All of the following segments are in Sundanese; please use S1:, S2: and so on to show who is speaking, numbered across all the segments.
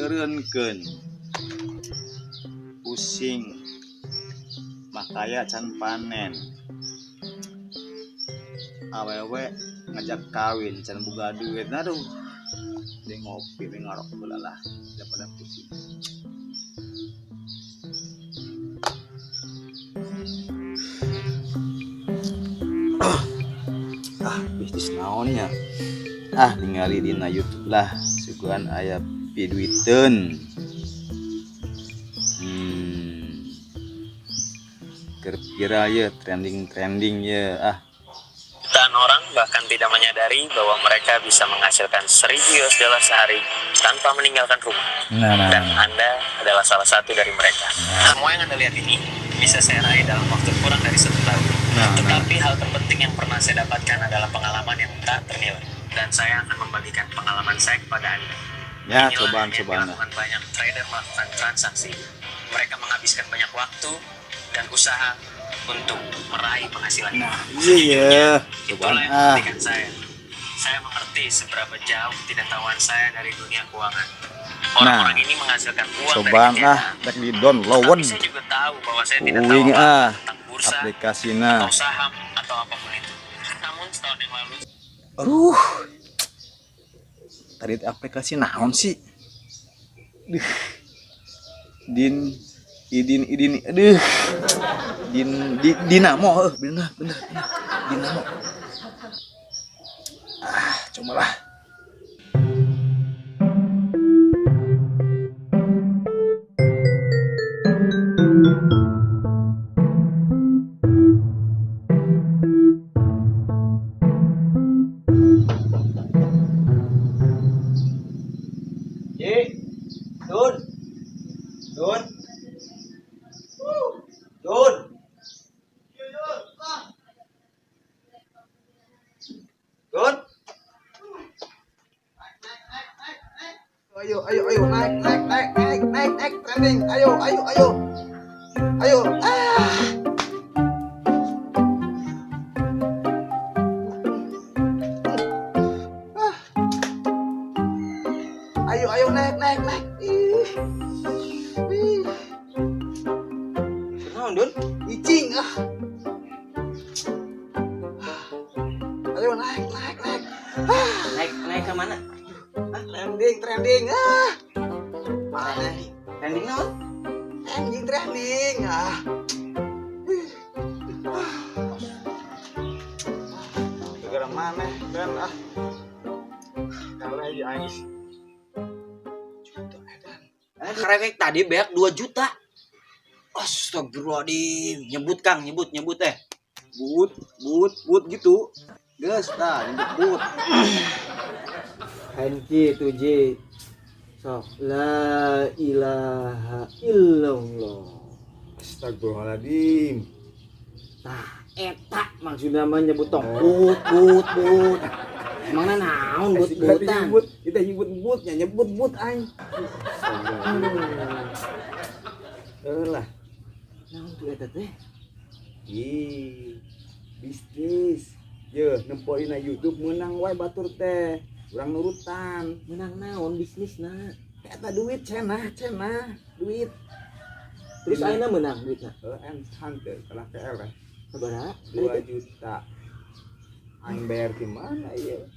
S1: Dieureunkeun. Pusing. Makaya can panen. Awewe ngajak kawin can boga duit. Aduh. Dia ngopi, dia ngarok heula lah daripada pusing. Ah, bisnis naonnya? Ah, ningali dina YouTube lah, suguhan aya piduiteun. Keur viral ye, trending-trending ye. Ah.
S2: Jutaan orang bahkan tidak menyadari bahwa mereka bisa menghasilkan 1.000 US dollar sehari tanpa meninggalkan rumah.
S1: Nah, nah,
S2: Dan
S1: nah.
S2: Anda adalah salah satu dari mereka.
S1: Nah.
S2: Semua yang Anda lihat ini bisa saya raih dalam waktu kurang dari 1 tahun.
S1: Nah, nah.
S2: Tetapi hal terpenting yang pernah saya dapatkan adalah pengalaman yang tak ternilai. Dan saya akan membagikan pengalaman saya kepada Anda.
S1: Ya,
S2: Inilah
S1: cobaan,
S2: yang
S1: cobaan.
S2: dilakukan banyak trader melakukan transaksi. Mereka menghabiskan banyak waktu dan usaha untuk meraih penghasilan.
S1: Nah, iya, iya.
S2: Itulah
S1: Cobaan,
S2: yang
S1: ah.
S2: menghentikan saya. Saya mengerti seberapa jauh ketidaktahuan saya dari dunia keuangan. Orang-orang
S1: Nah,
S2: ini menghasilkan uang dari
S1: cobaan, ah,
S2: ketiadaan.
S1: rek di download.
S2: Tapi saya juga tahu bahwa saya tidak tahu
S1: Uing,
S2: apa-apa
S1: ah,
S2: tentang bursa,
S1: aplikasina.
S2: atau saham, atau apapun itu. Namun setahun yang lalu,
S1: Aduh. Tadi aplikasi naon sih? Duh. Din, idin, idin, aduh. Din, di, dinamo, bener, bener, bener. Dinamo. Ah, cobalah.
S3: Ji, Dun, Dun, Dun, Dun.
S1: Ayo, ayo, ayo, naik, naik, naik, naik, naik, naik, trending. Ayo, ayo, ayo, ayo. Ah. Ah. Ayo, ayo, naik, naik, naik. Ih. Ih.
S3: Naon, Dun?
S1: Icing, ah. Ayo, naik, naik, naik. Ah.
S3: Naik, naik ke mana?
S1: Hah? Trending, trending. Ah. Mana?
S3: Trending naon?
S1: Trending, trending. Ah. Gara-gara mana, Ben? Ah. Kalau aja aing. Juta edan.
S3: Karek tadi beak 2 juta. Astagfirullahaladzim. Nyebut, Kang, nyebut, nyebut teh.
S1: But, but, but gitu. Geus tah, nyebut but.
S3: Henki tuh Ji. Sok la ilaha illallah.
S1: Astagfirullahaladzim.
S3: Tah, eta maksudna mah nyebut tong but, but, but. Emangna naon but butan?
S1: Nyebut, kita nyebut but, nya nyebut but aing. Heuh lah.
S3: Naon tuh eta teh?
S1: Ih, bisnis. Yeuh, nempo dina YouTube meunang wae batur teh. Urang nurutan.
S3: Meunang naon bisnisna?
S1: Eta duit cenah, cenah, duit.
S3: Terus ayeuna meunang duitna?
S1: Heuh, henteu kalah KL teh.
S3: Sabaraha?
S1: 2 juta. Aing bayar di mana ieu?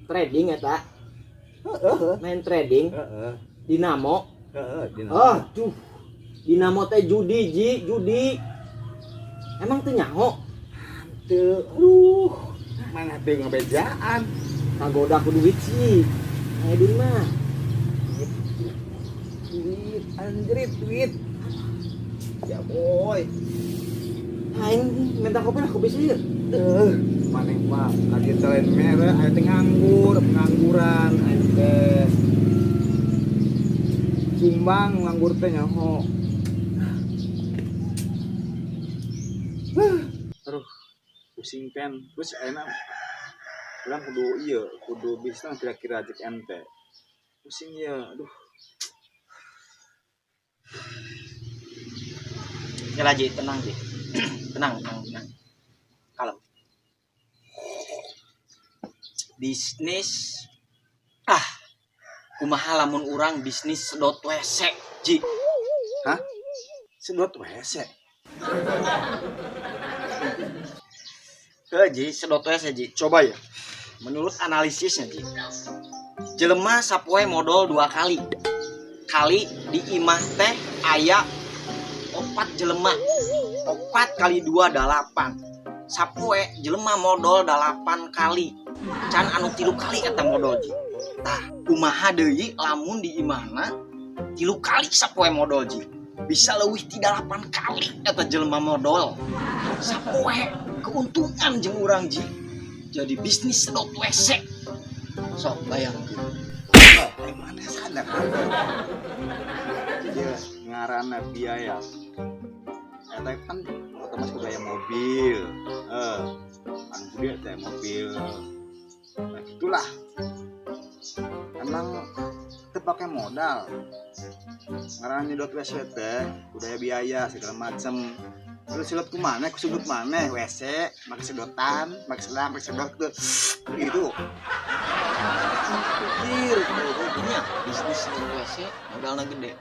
S3: Trading eta?
S1: Heeh.
S3: Main trading?
S1: Heeh.
S3: Dinamo?
S1: Heeh, Dinamo.
S3: Aduh. Dinamo teh judi, Ji, judi. Emang teu nyaho?
S1: Teu, aduh. Mana teu ngabejaan.
S3: Kagoda ku duit sih. Aya duit mah.
S1: Duit, anjrit duit. Ya boy.
S3: Aing minta kopi lah, kopi sih.
S1: Maneh mah lagi telen merah, aya teh nganggur, pengangguran, aing teh. Sumbang nganggur teh nyaho. Aduh, pusing pen. Terus enak. Urang kudu ieu, kudu bisnis kira-kira cek ente. Pusing ya, aduh.
S3: Ya lah, Ji, tenang, Ji. Tenang, tenang, tenang. Kalem. Bisnis. Ah. Kumaha lamun urang bisnis sedot WC, Ji?
S1: Hah? Sedot WC?
S3: Heuh, Ji, sedot WC, Ji.
S1: Coba ya.
S3: Menurut analisisnya, Ji. Jelema sapoe modal 2 kali. Kali di imah teh aya 4 jelema. 4 kali 2 8. Sapoe jelema modal 8 kali. Can anu 3 kali eta modal, Ji. Tah, kumaha deui lamun di imahna 3 kali sapoe modal, Ji. Bisa leuwih ti 8 kali eta jelema modal. Sapoe keuntungan jeung urang, Ji. Jadi bisnis sedot WC. Sok bayangkeun.
S1: Mana sadar? Iya, ngaranna biaya. Eta kan otomatis biaya mobil. Anu gede teh mobil. Nah, gitulah. Emang teu pake modal. Ngaranna nyedot WC teh, budaya biaya segala macem. Terus sedot ku maneh, ku sudut maneh WC, make sedotan, make selang, make sedot tuh. Gitu.
S3: Pikir, punya bisnis sedot WC modalna gede.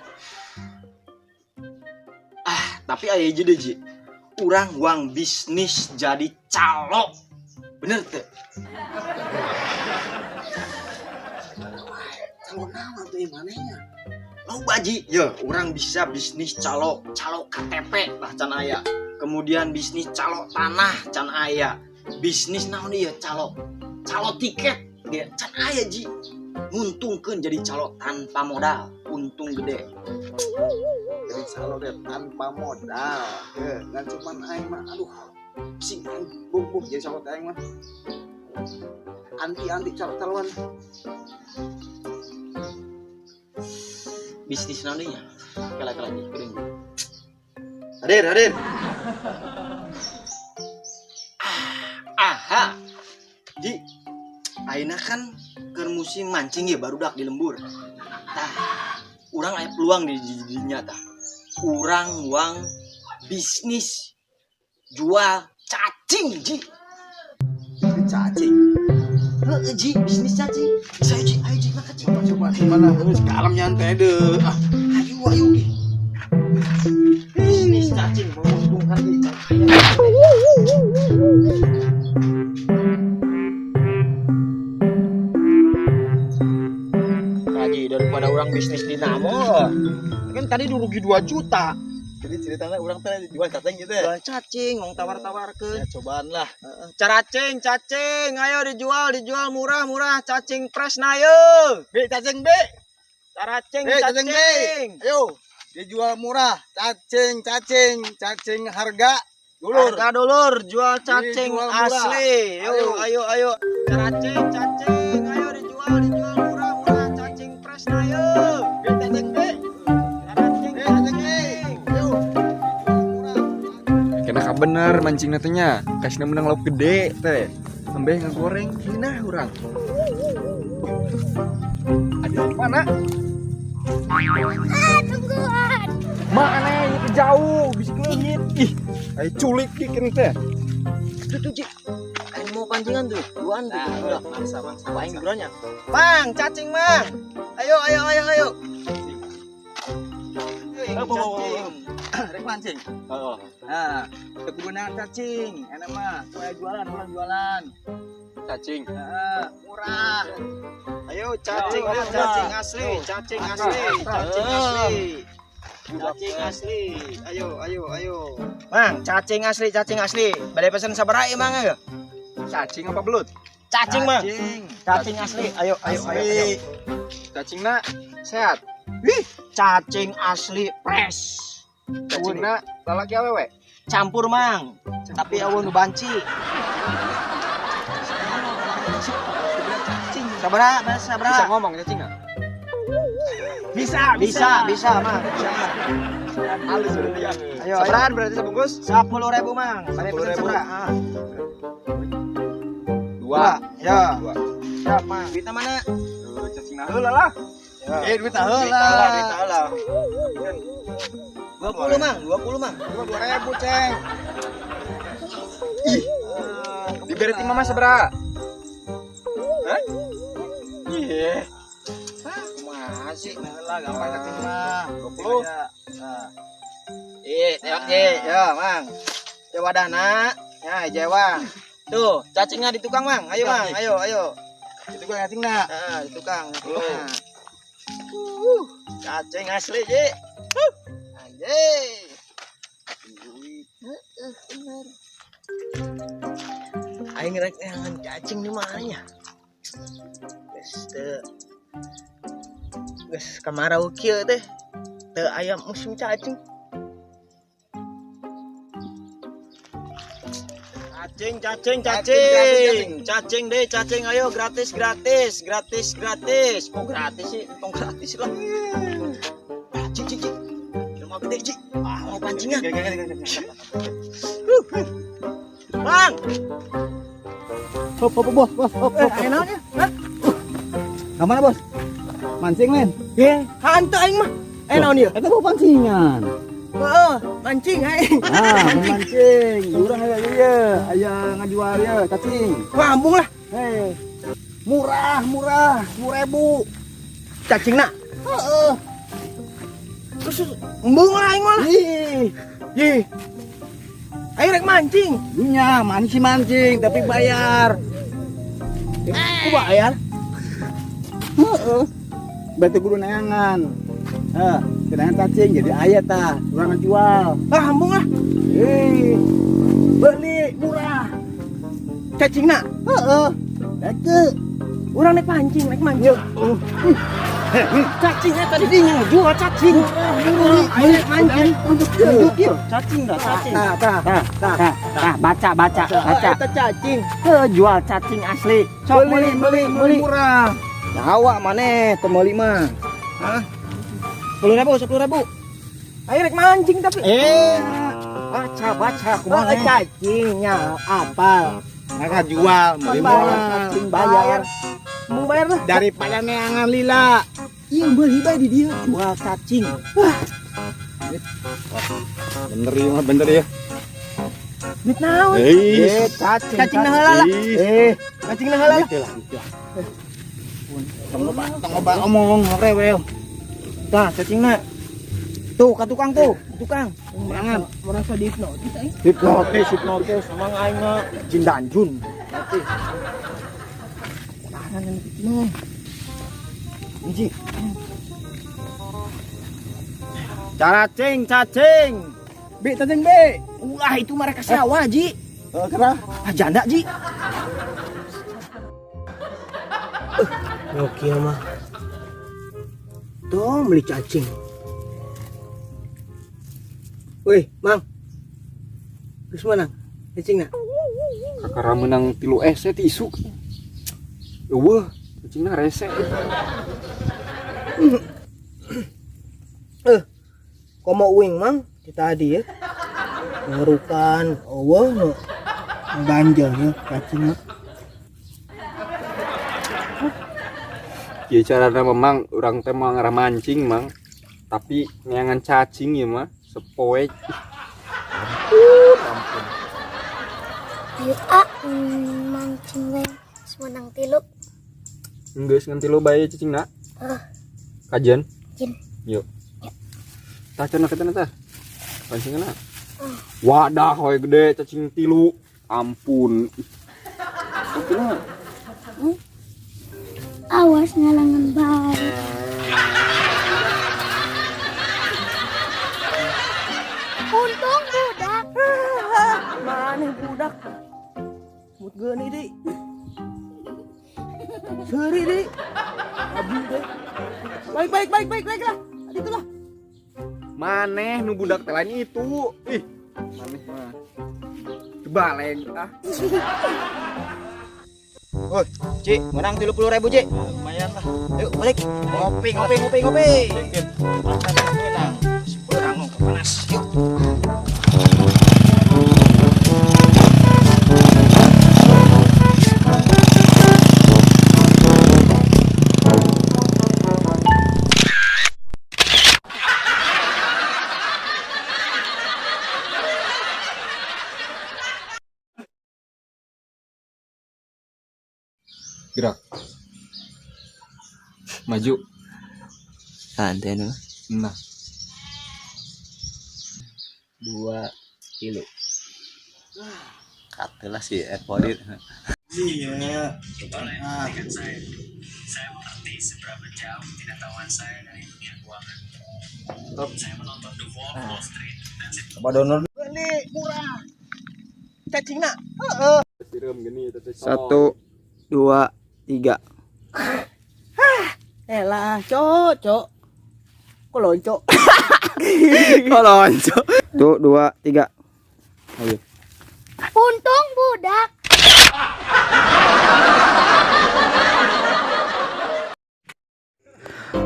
S3: Ah, tapi aya hiji deui, Ji. Urang wang bisnis jadi calo. Bener teu?
S1: Calo naon tuh manehnya?
S3: Loba, Ji. Ya, urang bisa bisnis calo, calo KTP lah can aya. Kemudian bisnis calo tanah can aya. Bisnis naon ieu calo? Calo tiket ge can aya, Ji. Nguntungkeun jadi calo tanpa modal, untung gede.
S1: Jadi calo deh tanpa modal. Heuh, ngan cuman aing mah aduh. Pusing aing bumbuh jadi calo teh aing mah. Anti-anti calo-caloan.
S3: Bisnis naon deui nya? Kela-kela Ji, geuning.
S1: Hadir, hadir.
S3: Aha. Ji, ayeuna kan keur musim mancing ya barudak di lembur. Tah, urang aya peluang di dinya tah. Urang wang bisnis jual cacing, Ji.
S1: Cacing.
S3: Heeh, Ji, bisnis cacing. Ayo, Ji, ayo Ji, makan Ji.
S1: Coba gimana? Geus kalem nyantai deh. Ah,
S3: ayo ayo Ji. Bisnis cacing menguntungkan Ji. Ji, daripada orang bisnis dinamo. Kan tadi rugi 2 juta.
S1: Jadi ceritanya orang teh jual cacing gitu ya?
S3: Jual cacing, ngomong tawar-tawarkeun.
S1: Ya, cobaan lah.
S3: Caracing, cacing, ayo dijual, dijual murah-murah, cacing fresh na ayo.
S1: B, cacing B.
S3: Caracing,
S1: cacing B. Ayo, dijual murah, cacing, cacing, cacing harga dulur.
S3: Harga dulur, jual cacing
S1: dijual
S3: asli. Ayo, ayo, ayo. Caracing, cacing, ayo dijual, dijual murah-murah, cacing fresh na ayo.
S1: B, cacing B.
S3: Caracing,
S1: cacing B. Ayo.
S4: Kena bener mancing natenya, kasihna menang lauk gede teh. Sampai ngegoreng kinah urang. Ada apa nak?
S5: Ah, tungguan.
S4: Mana itu jauh, bisa leungit. Ih, ayo culik kieu teh.
S3: Tuh tuh, Ji. Aing mau pancingan tuh, duaan tuh.
S1: Nah, mangsa mangsa.
S3: Aing duanya. Mang, cacing, Mang. Ayo ayo ayo ayo.
S1: Cacing. Rek mancing. Heeh. Nah, kegunaan cacing, enak mah, supaya jualan, orang jualan.
S4: Cacing.
S1: Heeh, murah.
S3: Ayo cacing, cacing asli, cacing asli, cacing asli. Cacing asli. Ayo, ayo, ayo. Mang, cacing asli, cacing asli. Bade pesen sabaraha ieu, Mang ya?
S4: Cacing apa belut?
S3: Cacing, Mang. Cacing asli. Ayo, ayo, ayo, ayo.
S4: Cacingna sehat.
S3: Wih, cacing asli fresh.
S4: Cacingna lalaki awewe?
S3: Campur, Mang. Tapi eueuh nu banci. Sabaraha, Mas, sabaraha?
S4: Bisa ngomong cacingna?
S3: Bisa, bisa, bisa, Mang. Bisa.
S4: Halus berarti ya.
S3: Ayo,
S4: sabarahan berarti sebungkus?
S3: 10.000, Mang. Bade pesen
S4: 10.000.
S3: sabaraha? Ah.
S4: 2.
S3: Ya.
S4: 2.
S3: Siap, Mang. Duitna mana?
S4: Cacingna heula lah.
S1: Duit heula.
S3: Duit heula. 20, Mang, 20, Mang.
S1: 2.000, Ceng.
S4: Ih. Diberi ti mama sabaraha? Hah? Iya.
S3: Ah, sih?
S1: Lah gampang cacing mah. 20. Nah.
S3: Tewak Ji. Ya, Mang. Ya wadahna. Ya, jewang. Tuh, cacingnya di tukang, Mang. Ayo, Mang. Ayo, ayo.
S1: Di tukang cacingna.
S3: Heeh, di tukang. Cacing asli, Ji. Anjing. Heeh, bener. Aing rek neangan cacing di mana nya? Geus teu. Geus kamarau kieu teh. Teu aya musim cacing. Cacing, cacing, cacing. Cacing deh, cacing. Ayo gratis, gratis, gratis, gratis. Kok gratis sih? Tong gratis lah. Cik, cik, cik. Cuma gede, cik. Ah, mau pancingan. Bang.
S1: Hop, hop, bos, bos, hop, hop.
S5: Enaknya? Hah?
S1: Kemana, bos? Mancing, men?
S5: Hantu aing mah. Naon ieu?
S1: Eta bawa pancingan.
S5: Heeh, mancing aing.
S1: Nah, mancing. Urang aya ieu, aya ngajual ieu cacing.
S5: Wah, ambung lah.
S1: Hei. Murah, murah, 10.000.
S5: Cacingna?
S1: Heeh.
S5: Terus embung lah aing mah.
S1: Ih.
S5: Ih. Aing rek mancing.
S1: Nya, mancing-mancing tapi bayar.
S5: Ku bayar?
S1: Heeh. Berarti kudu neangan. Heh, neangan cacing jadi aya tah, urang ngajual.
S5: Ah, ambung lah.
S1: Beli murah.
S5: Cacingna?
S1: Heeh. Deke.
S5: Urang nek pancing, nek mancing. Cacingnya tadi dia jual cacing. Ayo nek mancing.
S1: Untuk ieu.
S5: Cacing dah, cacing.
S1: Tah, tah, tah,
S2: Tah, baca, baca, baca.
S5: Eta cacing.
S2: Jual cacing asli. Sok
S1: beli, beli, beli murah.
S3: Nyawa maneh teu meuli mah. Hah? 10.000, 10.000.
S5: Ayo rek mancing tapi.
S3: Baca, baca kumaha.
S5: Oh, cacingnya apal.
S1: Mereka jual, beli murah.
S3: Cacing bayar.
S5: Mau bayar lah.
S1: Daripada neangan lila.
S5: Iya, beli bae di dia.
S3: Jual cacing.
S1: Bener ya, mah bener ya.
S5: Duit naon?
S3: Cacing.
S5: Cacing na heula lah. Cacing na heula lah.
S1: Gitu lah, gitu lah. Tong loba omong rewel.
S3: Tah, cacingna. Tuh, ka tukang tuh, tukang.
S1: Jangan.
S5: Merasa dihipnotis aing.
S3: Hipnotis, hipnotis. Emang aing mah jin danjun. Hipnotis.
S5: Tahan ini mah.
S3: Hiji. Cacing, cacing.
S1: Bi, cacing bi.
S5: Ulah itu mereka sawah, Ji.
S1: Kenapa?
S5: Ah, janda, Ji. Oke mah. Tuh beli cacing. Wih, Mang. Terus mana? Cacing na?
S4: Kakara menang 3 ese ti isuk. Eueuh, cacingna rese.
S5: Komo uing, Mang, di tadi ya. Ngerukan, eueuh nu ganjel ya cacingna.
S4: Ieu carana memang urang teh moal ngarah mancing, Mang. Tapi neangan cacing ieu mah sepoe.
S3: Ampun.
S6: Ayo ah, mancing we menang 3.
S4: Geus ngan 3 bae cacingna. Kajian?
S6: Jin.
S4: Yuk. Tah cenah kita tah. Pancinganna. Wadah hoy gede cacing 3. Ampun. Kumaha?
S6: Awas ngalangan bae. Untung budak.
S5: Mana budak? Mut geuni deui. Seuri deui. Abi deui. Balik balik balik balik balik lah. Itu lah.
S4: Maneh nu budak teh lain itu. Ih, maneh mah. Tebaleng ah.
S3: Oh, Ci, menang 30.000, Ci.
S1: Lumayan lah.
S3: Yuk, balik. Ngopi, ngopi, ngopi, ngopi. Makan menang. Kurang panas. Yuk.
S4: Gerak. Maju.
S2: Santai nu.
S4: Nah.
S2: Dua, tilu.
S1: Katelah si Epodit. Iya.
S2: Itulah yang
S1: Ah.
S2: menghentikan saya. Saya mengerti seberapa jauh ketidaktahuan saya dari dunia keuangan. Saya menonton The Wolf of Wall Street dan
S1: Coba download.
S5: Beli murah. Cacingna.
S4: Sireum gini eta teh.
S3: Satu, dua, tiga.
S5: Elah, cok, cok. Kok loncok?
S3: Kok loncok? Tuh, dua, tiga. Ayo.
S6: Untung budak.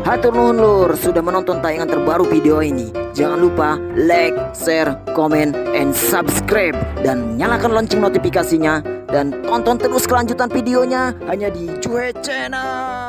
S7: Hatur nuhun lur sudah menonton tayangan terbaru video ini. Jangan lupa like, share, comment, and subscribe dan nyalakan lonceng notifikasinya dan tonton terus kelanjutan videonya hanya di Cuhe Channel.